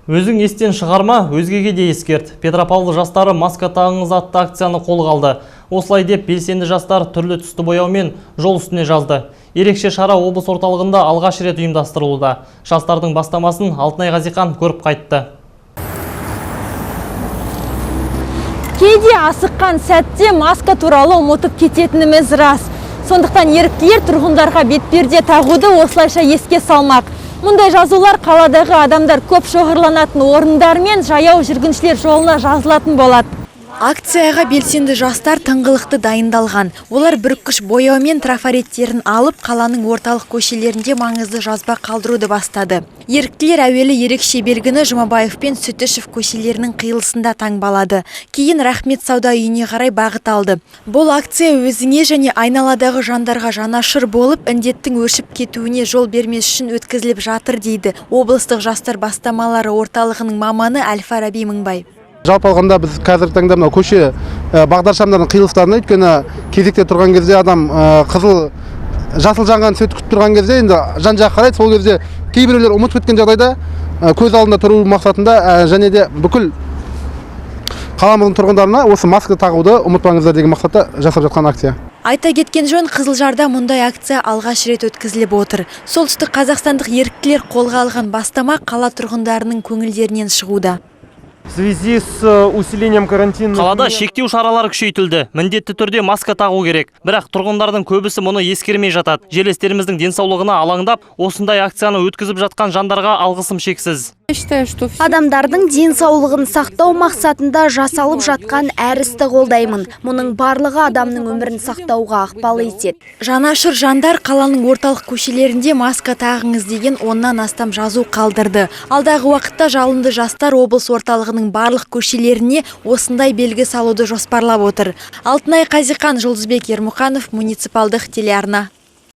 Өзің естен шығарма, өзгеге де ескерт. Петропавл жастары «Маска тағыңыз» атты акцияны қолға алды. Осылай деп белсенді жастар түрлі түсті бояумен жол үстіне жазды. Ерекше шара облыс орталығында алғаш рет ұйымдастырылуда. Жастардың бастамасын Алтынай Ғазихан көріп қайтты. Кейде асыққан сәтте маска туралы ұмытып кететініміз рас. Сондықтан еріктілер тұрғындарға бетперде тағуды осылайша еске салмақ. Мұндай жазулар қаладағы адамдар көп шоғырланатын орындар мен жаяу жүргіншілер жолына жазылатын болады. Акцияға белсенді жастар тыңғылықты дайындалған. Олар бүріккіш бояу мен трафареттерін алып, қаланың орталық көшелерінде маңызды жазба қалдыруды бастады. Еріктілер әуелі ерекше белгіні Жұмабаев пен Сүтішев көшелерінің қиылысында таңбалады. Кейін Рахмет сауда үйіне қарай бағыт алды. Бұл акция өзіңе және айналадағы жандарға жанашыр болып, індеттің өршіп кетуіне жол бермес үшін өткізіліп жатыр, дейді облыстық жастар бастамалары орталығының маманы Әл-Фараби Мыңбай. Жалпы алғанда, біз қазіргі таңда мынау көше бағдаршамдарының қиылыстарына, өйткені кезекте тұрған кезде адам қызыл, жасыл жанған свет күтіп тұрған кезде енді жан жаққа қарайды. Сол кезде кейбіреулер ұмытып кеткен жағдайда көз алдында тұру мақсатында және де бүкіл қаламыздың тұрғындарына осы маска тағуды ұмытпаңыздар деген мақсатта жасап жатқан акция. Айта кеткен жөн, Қызылжарда мұндай акция алғаш рет өткізіліп отыр. Солтүстік қазақстандық еріктілер қолға алған бастама қала тұрғындарының көңілдерінен шығуда. В связи с усилением карантинных Қалада мер- шектеу шаралары күшейтілді. Міндетті түрде маска тағу керек. Бірақ тұрғындардың көбісі мұны ескермей жатады. Жерлестеріміздің денсаулығына алаңдап, осындай акцияны өткізіп жатқан жандарға алғысым шексіз. Я считаю, что все Адамдардың денсаулығын сақтау мақсатында жасалып жатқан әр істі қолдаймын. Мұның барлығы адамның өмірін сақтауға ықпал етеді. Жанашыр жандар қаланың орталық көшелерінде «Маска тағыңыз» деген 10-нан астам жазу қалдырды. Алдағы уақытта жалынды жастар облыс орталығының барлық көшелеріне осындай белгі салуды жоспарлап отыр. Алтынай Қазиқан, Жұлдызбек Ермұханов, муниципалдық телеарна.